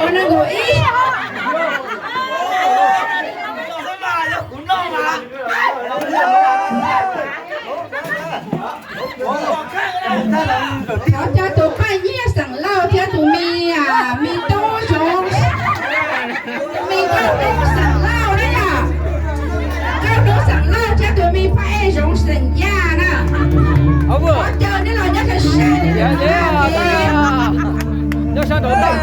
Nees nkaum ib. Thov cov tus poj nyiaj xeem Lauj thiab tus me, me tub Zoov, me nkauj tub xeem Lauj na yom. Nkauj tub xeem Lauj thiab tus me phaj ej Zoov xeem Yaj na. Thov caw nej los nyob sab sab.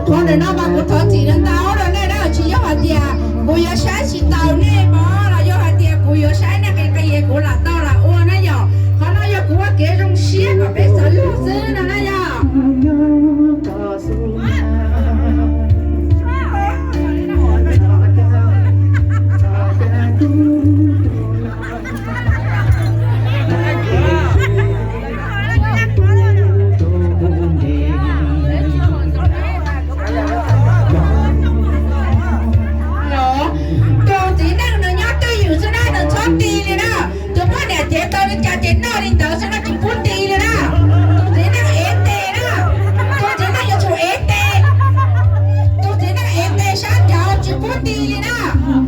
Qhov ntawm no mas kuv thov txim ntau rau nej na, tsis yog hais tias kuv yuav saib tsis taus nej mog los yog hais tias kuv yuav saib nej qis qis kuv lam tau lam ua na yom. Qhov no yog kuv ua kev zoo siab kom peb sawv luag xwb no na yom. Tus txiv neej nws nyob twj ywm xwb na, nws txhob ti li na. Tus poj niam cev tau li cas ces noj li ntawd xwb na, tsis pub ti li na. Tus txiv neej ev tes na, tus txiv neej yuav tsum ev tes, tus txiv neej ev tes sab nraud tsis pub ti li na.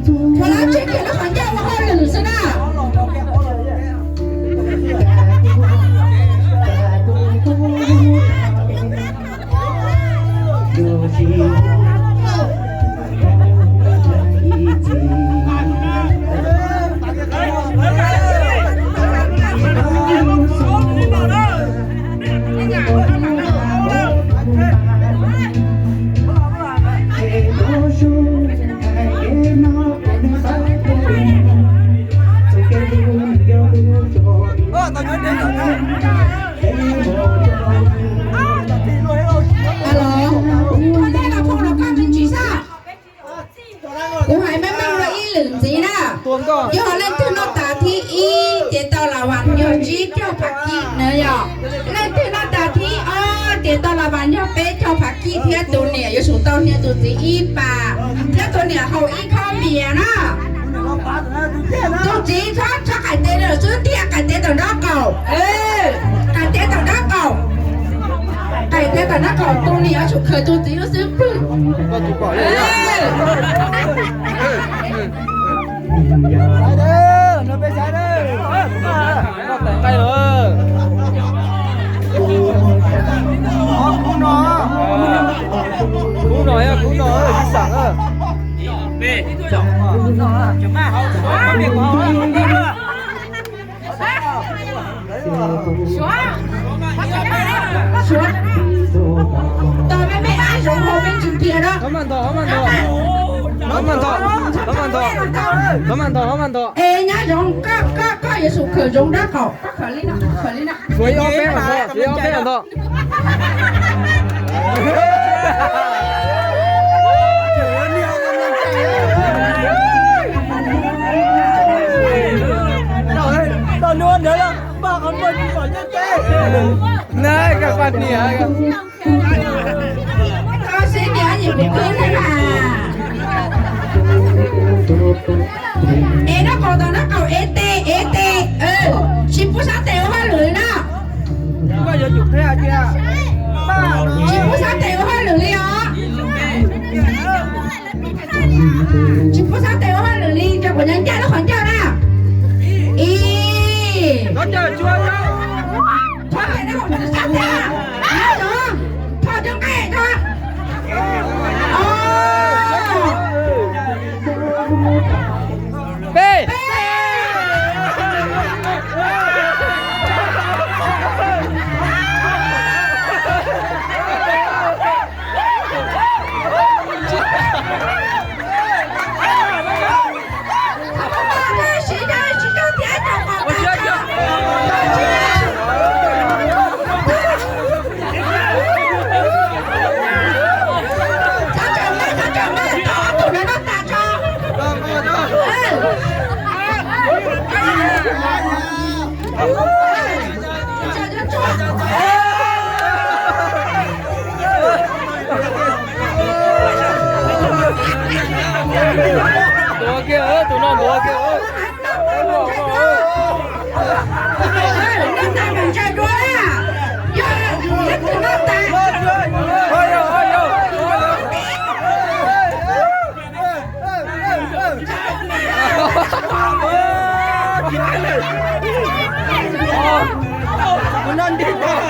Tsuas lab tseg kiag lub qhov ncauj ua hauj lwm xwb na. Alo, koj nej los phoo los koj me ntsis xwb. Kuv hais meej meej rau ib lwm ntxiv na. Yog leej twg noj tas thib ib ces tau las vas yog tsib caug phav kij na yom. Leej twg noj tas thib ob ces tau las vas yog peb caug phav kij thiab tus niam yuav tsum tau hnia tus txiv ib pas thiab tus niam haus ib khob npias na. Tus txiv txhob txhob qais tes lawm xwb, tiag qais tes tom nraub qaum. Qais tes tom nraub qaum. Qais tes tom nraub qaum, tus niam yuav tsum khaws tus txiv lub xub pwg. Kub no, kub no, kub no, ib xam. Suav, tos me me ab Zoov haus me ntsis npias na. Thov mas nthos, thov mas nthos, thov mas nthos, thov mas nthos, thov mas nthos. Es nyab Zoov, koj, koj, koj yuav tsum khaws Zoov nraub qaum, khaws li no, khaws li no. Suav ib ob peb mas nthos, Suav ib ob peb mas nthos. Koj sib nyiam nyuam qhuav pw thiab mas. Es nraub qaum tom nraub qaum, ev tes, ev tes, tsis pub sab tes ua hauj lwm li na. Tsis pub sab tes ua hauj lwm li os. Tsis pub sab tes ua hauj lwm li, rau kuv nyob ncaj lub qhov ncauj na. Ib, thov tes na, sab tes, thov cov nqaij, thov. Peb.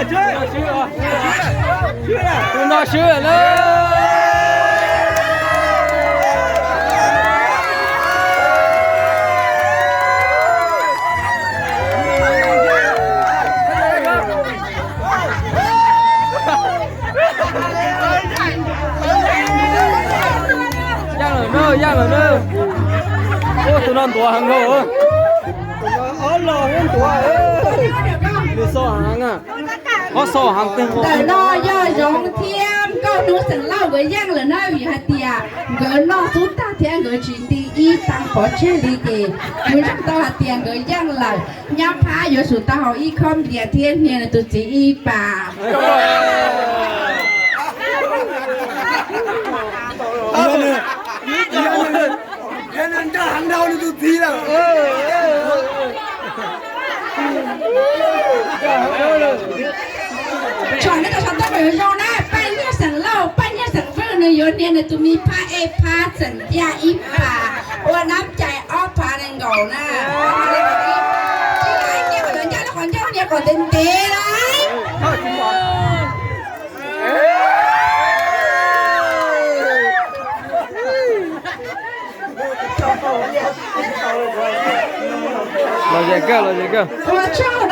Tus no swb lawm na. Yaj lawm na, yaj lawm na. Ua tus no ntuav heev nkaus. Ob los ntuav, nws xo heev na. Ob xo heev. Ntawm no yog Zoov thiab Nkauj Hnub xeem Lauj nkawd yeej lawm na, vim hais tias nkawd noj xub tag thiab nkawd tsis nti ib tag pov tseg li ces kuv ntseeg tau hais tias nkawd yeej lawm. Nyab Phab yuav tsum tau haus ib khob npias thiab hnia nws tus txiv ib pas. Nrog heev dhau nws tus txiv lawm. Tsom nej cov xov tooj kom zoo na, Paj Nyiaj xeem Lauj, Paj Nyiaj xeem Vwj nws yuav hnia nws tus me phab ej phab txeem yaj ib pas, ua nab cai ob phav nees nkaum na. Tsis hais hnia kom yuav ncaj los qhov ncauj, hnia kom ntev ntev lauj. Los zem kawg, los zem kawg. Ua tsaug.